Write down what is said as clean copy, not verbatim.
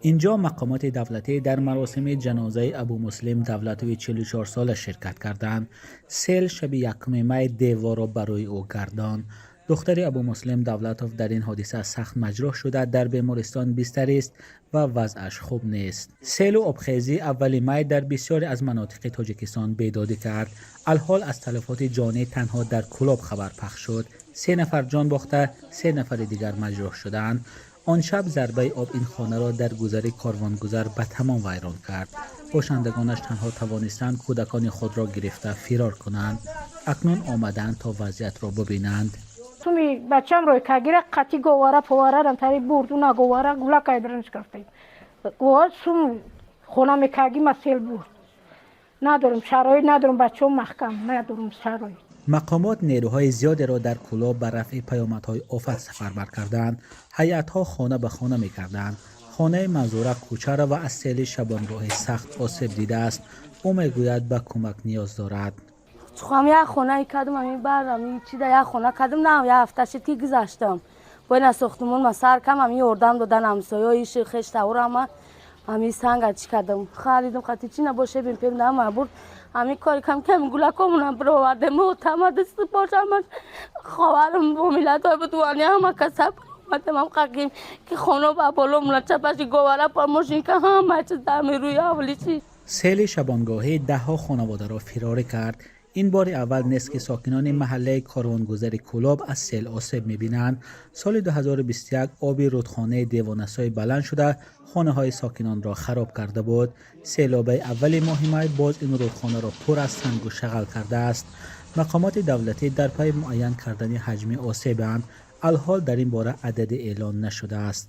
Инҷо мақомоти давлатӣ дар маросими ҷанозаи Абумуслим Давлатови 44-сола ширкат карданд. Сел шаби 1 май деворро ба рӯи ӯ гардонд. Духтари Абумуслим Давлатов дар ин ҳодиса сахт маҷрӯҳ шуда, дар бемористон бистарист ва вазъаш хуб нест. Селу обхезӣ аввали май дар бисёре аз манотиқи Тоҷикистон бедодӣ кард. Алҳол аз талафоти ҷонӣ танҳо дар Кӯлоб хабар пахш шуд. Се нафар ҷон бохта, се нафари дигар маҷрӯҳ шудаанд. Он шаб зарбаи об ин хонаро дар гузари Корвонгузар ба тамом вайрон кард. Бошандагонаш танҳо тавонистанд кӯдакони худро гирифта фирор кунанд. Акнун омадаанд, то вазъиятро бибинанд. Суми бачамро кагира қати говара поварарам тари бурд, уна говара гулакай биринҷ гирифтем. Говар сум хона мекаги ма сел бурд. Надорум шароит, надорум, бачаҳо маҳкам, надорум шароит. Мақомот нерӯҳои зиёдеро дар Кӯлоб ба рафъи паёмадҳои офат сафарбар карданд. Ҳайатҳо хона ба хона мекарданд. Хонаи Манзура Кӯчарова аз сели шабонгоҳӣ сахт осеб дидааст. Ӯ мегӯяд, ба кӯмак ниёз дорад. Ҳам як хонае кардам, ами бар ами чида як хона кардам, на як ҳафта шуд, ки гузаштам. Бо ина сохтумон ма сар кам, ами ёрдам додан ҳамсоёи хештаврама, ами санга чӣ кардам, харидам, хати чӣ набоше, бим нама бурд. Ами кори кам кам гулакомонам бировардем, тама дасту бошам, ховарам бо миллатҳои бутувани ҳама каса омадем, ам қақим ки хона ба боло чапаши говара па мошинка ҳама чиз дами рӯи ҳавли чи. Сели шабонгоҳӣ даҳҳо хонаводаро фирорӣ кард. Ин бори аввал нест, ки сокинони маҳаллаи Корвонгузари Кӯлоб аз сел осеб мебинанд. Соли 2021 оби рудхонаи Девонасой баланд шуда, хонаҳои сокинонро хароб карда буд. Селобаи аввали моҳи май боз ин рудхонаро пур аз сангу шағал кардааст. Мақомоти давлатӣ дар пайи муайян кардани ҳаҷми осебанд. Алҳол дар ин бора ададе эълон нашудааст.